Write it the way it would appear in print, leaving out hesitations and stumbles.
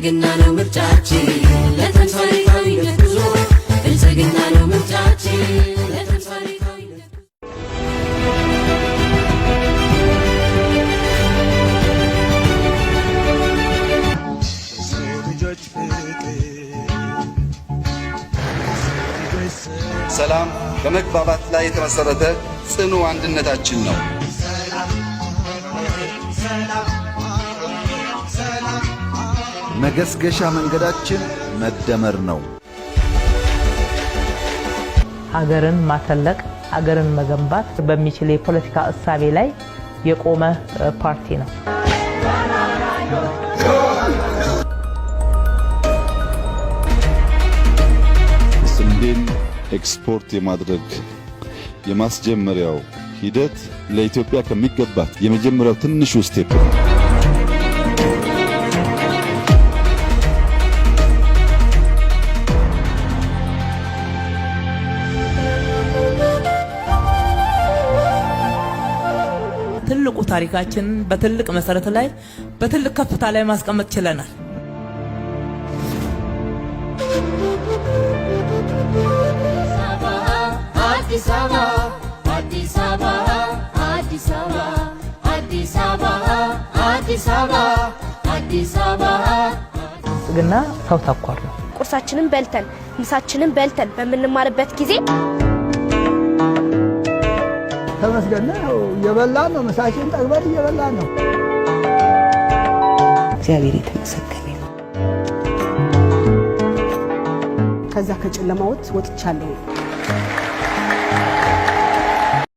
ብልጽግና ነው ምርጫችን፣ ለተምሳሌታዊነት ጉዞ። ብልጽግና ነው ምርጫችን፣ ለተምሳሌታዊነት። ልጆች ፍቅር፣ ልጆች። ሰላም በመግባባት ላይ የተመሰረተ ጽኑ አንድነታችን ነው። ሰላም፣ ሰላም። መገስገሻ መንገዳችን መደመር ነው። ሀገርን ማተለቅ፣ ሀገርን መገንባት በሚችል የፖለቲካ እሳቤ ላይ የቆመ ፓርቲ ነው። ስንዴን ኤክስፖርት የማድረግ የማስጀመሪያው ሂደት ለኢትዮጵያ ከሚገባት የመጀመሪያው ትንሹ step ነው። ትልቁ ታሪካችንን በትልቅ መሰረት ላይ፣ በትልቅ ከፍታ ላይ ማስቀመጥ ችለናል። አዲስ አበባ፣ አዲስ አበባ፣ አዲስ አበባ፣ አዲስ አበባ፣ አዲስ አበባ፣ አዲስ አበባ። ብልጽግና ሰው ተኮር ነው። ቁርሳችንን በልተን፣ ምሳችንን በልተን በምንማርበት ጊዜ ተመስገን ነው። እየበላን ነው። ምሳችን ጠግበን እየበላን ነው። እግዚአብሔር የተመሰገነ ይሁን። ከዛ ከጨለማ ወጥቻለሁ።